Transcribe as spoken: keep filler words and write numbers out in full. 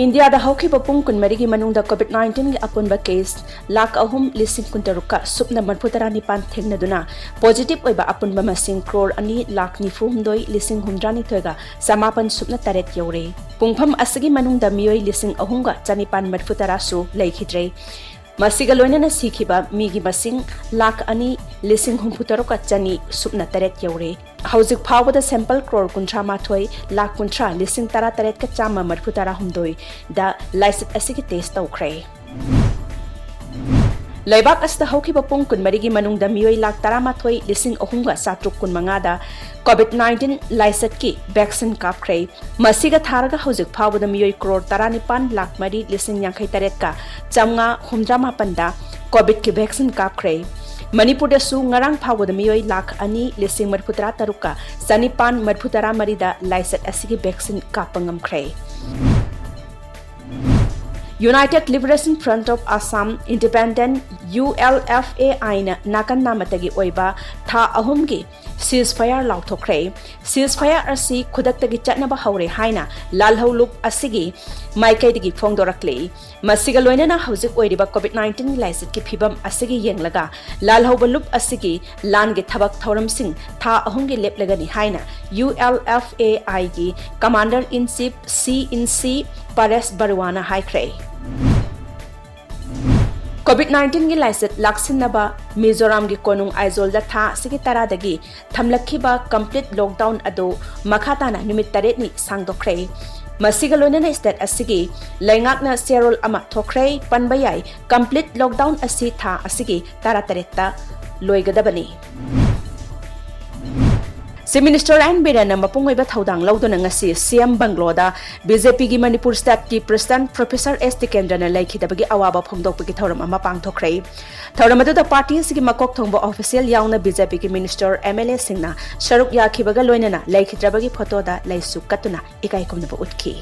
ꯏꯟꯗꯤꯌꯥꯗ ꯍꯧꯈꯤꯕ ꯄꯨꯡ ꯀꯨꯟꯃꯔꯤꯒꯤ ꯃꯅꯨꯡꯗ COVID nineteenꯒꯤ ꯑꯄꯨꯟꯕ case ꯂꯥꯈ ꯑꯍꯨꯝ ꯂꯤꯁꯤꯡ ꯀꯨꯟꯇꯔꯨꯛꯀ ꯁꯨꯞꯅ ꯃꯔꯤꯐꯨꯇꯔꯥ ꯅꯤꯄꯥꯟ ꯊꯦꯡꯅꯗꯨꯅ positive ꯑꯣꯏꯕ ꯑꯄꯨꯟꯕ ꯃꯁꯤꯡ ꯀ꯭ꯔꯣꯔ ꯑꯅꯤ ꯂꯥꯈ ꯅꯤꯐꯨ ꯍꯨꯝꯗꯣꯏ ꯂꯤꯁꯤꯡ ꯍꯨꯝꯗ꯭ꯔꯥꯅꯤꯊꯣꯏꯒ ꯆꯃꯥꯄꯟ ꯁꯨꯞꯅ ꯇꯔꯦꯠ ꯌꯧꯔꯦ꯫ ꯄꯨꯡꯐꯝ ꯑꯁꯤꯒꯤ ꯃꯅꯨꯡꯗ ꯃꯤꯑꯣꯏ ꯂꯤꯁꯤꯡ ꯑꯍꯨꯝꯒ ꯆꯅꯤꯄꯥꯟ ꯃꯔꯤꯐꯨꯇꯔꯥꯁꯨ ꯂꯩꯈꯤꯗ꯭ꯔꯦ꯫ ꯃꯁꯤꯒ ꯂꯣꯏꯅꯅ ꯁꯤꯈꯤꯕ ꯃꯤꯒꯤ ꯃꯁꯤꯡ ꯂꯥꯈ ꯑꯅꯤ ꯂꯤꯁꯤꯡ ꯍꯨꯝꯐꯨꯇꯔꯨꯛꯀ ꯆꯅꯤ ꯁꯨꯞꯅ ꯇꯔꯦꯠ ꯌꯧꯔꯦ꯫ ꯍꯧꯖꯤꯛ ꯐꯥꯎꯕꯗ sample ꯀ꯭ꯔꯣꯔ ꯀꯨꯟꯊ꯭ꯔꯥ ꯃꯥꯊꯣꯏ ꯂꯥꯈ ꯀꯨꯟꯊ꯭ꯔꯥ ꯂꯤꯁꯤꯡ ꯇꯔꯥ ꯇꯔꯦꯠꯀ ꯆꯥꯝꯃ ꯃꯔꯤꯐꯨꯇꯔꯥ ꯍꯨꯝꯗꯣꯏꯗ ꯂꯥꯏꯆꯠ ꯑꯁꯤꯒꯤ test ꯇꯧꯈ꯭ꯔꯦ꯫ ꯂꯩꯕꯥꯛ ꯑꯁꯤꯗ ꯍꯧꯈꯤꯕ ꯄꯨꯡ ꯀꯨꯟꯃꯔꯤꯒꯤ ꯃꯅꯨꯡꯗ ꯃꯤꯑꯣꯏ ꯂꯥꯈ ꯇꯔꯥꯃꯥꯊꯣꯏ ꯂꯤꯁꯤꯡ ꯑꯍꯨꯝꯒ ꯆꯥꯇ꯭ꯔꯨꯛ ꯀꯨꯟꯃꯉꯥꯗ COVID nineteen ꯂꯥꯏꯆꯠꯀꯤ vaccine ꯀꯥꯞꯈ꯭ꯔꯦ꯫ ꯃꯁꯤꯒ ꯊꯥꯔꯒ ꯍꯧꯖꯤꯛ ꯐꯥꯎꯕꯗ ꯃꯤꯑꯣꯏ ꯀ꯭ꯔꯣꯔ ꯇꯔꯥꯅꯤꯄꯥꯟ ꯂꯥꯈ ꯃꯔꯤ ꯂꯤꯁꯤꯡ ꯌꯥꯡꯈꯩ ꯇꯔꯦꯠꯀ ꯆꯥꯝꯃꯉꯥ ꯍꯨꯝꯗ꯭ꯔꯥ ꯃꯥꯄꯟꯗ COVIDꯀꯤ vaccine ꯀꯥꯞꯈ꯭ꯔꯦ꯫ ꯃꯅꯤꯄꯨꯔꯗꯁꯨ ꯉꯔꯥꯡ ꯐꯥꯎꯕꯗ ꯃꯤꯑꯣꯏ ꯂꯥꯈ ꯑꯅꯤ ꯂꯤꯁꯤꯡ ꯃꯔꯤꯐꯨꯇꯔꯥ ꯇꯔꯨꯛꯀ ꯆꯅꯤꯄꯥꯟ ꯃꯔꯤꯐꯨꯇꯔꯥ ꯃꯔꯤꯗ ꯂꯥꯏꯆꯠ ꯑꯁꯤꯒꯤ vaccine ꯀꯥꯞꯄ ꯉꯝꯈ꯭ꯔꯦ꯫ United Liberation Front of Assam, Independent, ULFAIꯅ ꯅꯥꯀꯟ ꯅꯥꯃꯠꯇꯒꯤ ꯑꯣꯏꯕ ꯊꯥ ꯑꯍꯨꯝꯒꯤ ceasefire ꯂꯥꯎꯊꯣꯛꯈ꯭ꯔꯦ꯫ Ceasefire ꯑꯁꯤ ꯈꯨꯗꯛꯇꯒꯤ ꯆꯠꯅꯕ ꯍꯧꯔꯦ ꯍꯥꯏꯅ ꯂꯥꯜꯍꯧ ꯂꯨꯞ ꯑꯁꯤꯒꯤ ꯃꯥꯏꯀꯩꯗꯒꯤ ꯐꯣꯡꯗꯣꯔꯛꯂꯤ꯫ ꯃꯁꯤꯒ ꯂꯣꯏꯅꯅ ꯍꯧꯖꯤꯛ ꯑꯣꯏꯔꯤꯕ COVID nineteen ꯂꯥꯏꯆꯠꯀꯤ ꯐꯤꯕꯝ ꯑꯁꯤꯒꯤ ꯌꯦꯡꯂꯒ ꯂꯥꯜꯍꯧꯕ ꯂꯨꯞ ꯑꯁꯤꯒꯤ ꯂꯥꯟꯒꯤ ꯊꯕꯛ ꯊꯧꯔꯝꯁꯤꯡ ꯊꯥ ꯑꯍꯨꯝꯒꯤ ꯂꯦꯞꯂꯒꯅꯤ ꯍꯥꯏꯅ ULFAIꯒꯤ Commander in Chief, C in C, ꯄꯔꯦꯁ ꯕꯔꯨꯋꯥꯅ ꯍꯥꯏꯈ꯭ꯔꯦ꯫ COVID nineteenꯒꯤ ꯂꯥꯏꯆꯠ ꯂꯥꯛꯁꯤꯟꯅꯕ ꯃꯤꯖꯣꯔꯥꯝꯒꯤ ꯀꯣꯅꯨꯡ ꯑꯥꯏꯖꯣꯜꯗ ꯊꯥ ꯑꯁꯤꯒꯤ ꯇꯔꯥꯗꯒꯤ ꯊꯝꯂꯛꯈꯤꯕ complete lockdown ꯑꯗꯨ ꯃꯈꯥ ꯇꯥꯅ ꯅꯨꯃꯤꯠ ꯇꯔꯦꯠꯅꯤ ꯁꯥꯡꯗꯣꯛꯈ꯭ꯔꯦ꯫ ꯃꯁꯤꯒ ꯂꯣꯏꯅꯅ state ꯑꯁꯤꯒꯤ ꯂꯩꯉꯥꯛꯅ ꯆꯦꯔꯣꯜ ꯑꯃ ꯊꯣꯛꯈ꯭ꯔꯦ꯫ ꯄꯟꯕ ꯌꯥꯏ, complete lockdown ꯑꯁꯤ ꯊꯥ ꯑꯁꯤꯒꯤ ꯇꯔꯥꯇꯔꯦꯠꯇ ꯂꯣꯏꯒꯗꯕꯅꯤ꯫ Chief Minister N ꯕꯤꯔꯦꯟꯅ ꯃꯄꯨꯡ ꯑꯣꯏꯕ ꯊꯧꯗꯥꯡ ꯂꯧꯗꯨꯅ ꯉꯁꯤ CM ꯕꯪꯒ꯭ꯂꯣꯗ BJPꯒꯤ Manipur stateꯀꯤ president Professor S ꯇꯤꯀꯦꯟꯗ꯭ꯔꯅ ꯂꯩꯈꯤꯗꯕꯒꯤ ꯑꯋꯥꯕ ꯐꯣꯡꯗꯣꯛꯄꯒꯤ ꯊꯧꯔꯝ ꯑꯃ ꯄꯥꯡꯊꯣꯛꯈ꯭ꯔꯦ꯫ ꯊꯧꯔꯝ ꯑꯗꯨꯗ party ꯑꯁꯤꯒꯤ ꯃꯀꯣꯛ ꯊꯣꯡꯕ official ꯌꯥꯎꯅ BJPꯒꯤ minister, MLAꯁꯤꯡꯅ ꯁꯔꯨꯛ ꯌꯥꯈꯤꯕꯒ ꯂꯣꯏꯅꯅ ꯂꯩꯈꯤꯗ꯭ꯔꯕꯒꯤ photoꯗ ꯂꯩꯁꯨ ꯀꯠꯇꯨꯅ ꯏꯀꯥꯏ ꯈꯨꯝꯅꯕ ꯎꯠꯈꯤ꯫